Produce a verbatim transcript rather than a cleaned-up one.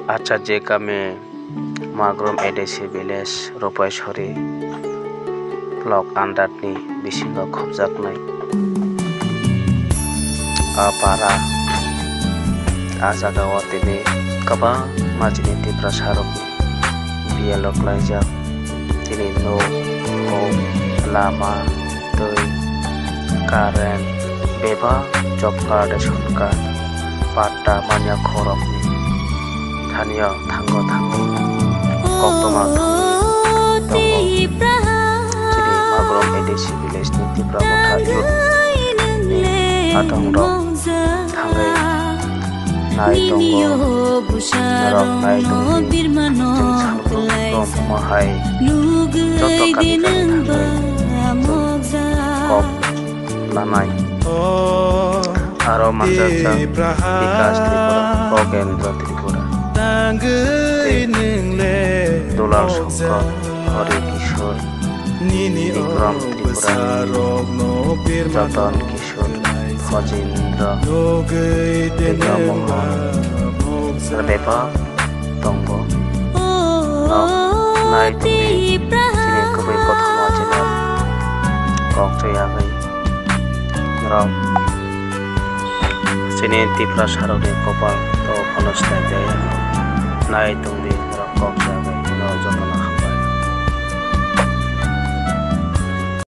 Acha je kami Magrum A D C village, Rupaisori block under ni bisingo khopjaknai a para, a jagao tini kwbangma chini Tiprasa rok B L O klaijak. Tini nok, huk, lama, twi, current, bebak job card, ration card, patta manya khoroknwi thanio thango thango koktwma thangwi tongo. Chini Magrum A D C village ni Tipra Motha youth ni adongrok thangwi nai tongo, norok nai tongdi. Chwng salbrum brum hai joto kami kami thangwi chwng kok lanai. Aro manjakjak Bikash Tripura, Bogendra Tripura, tei Dulal Shankar, Hari Kishore, Bikram Tripura, Joton Kishore, Hojindra, Dega Mohan, bebak tongo. Nok nai tongdi, chini kwbwi kothoma channel kok chayagwi norok chini Tiprasa rokni kopal to phano sinai de. Nai tongdi norok kok chayagwi norok jotono.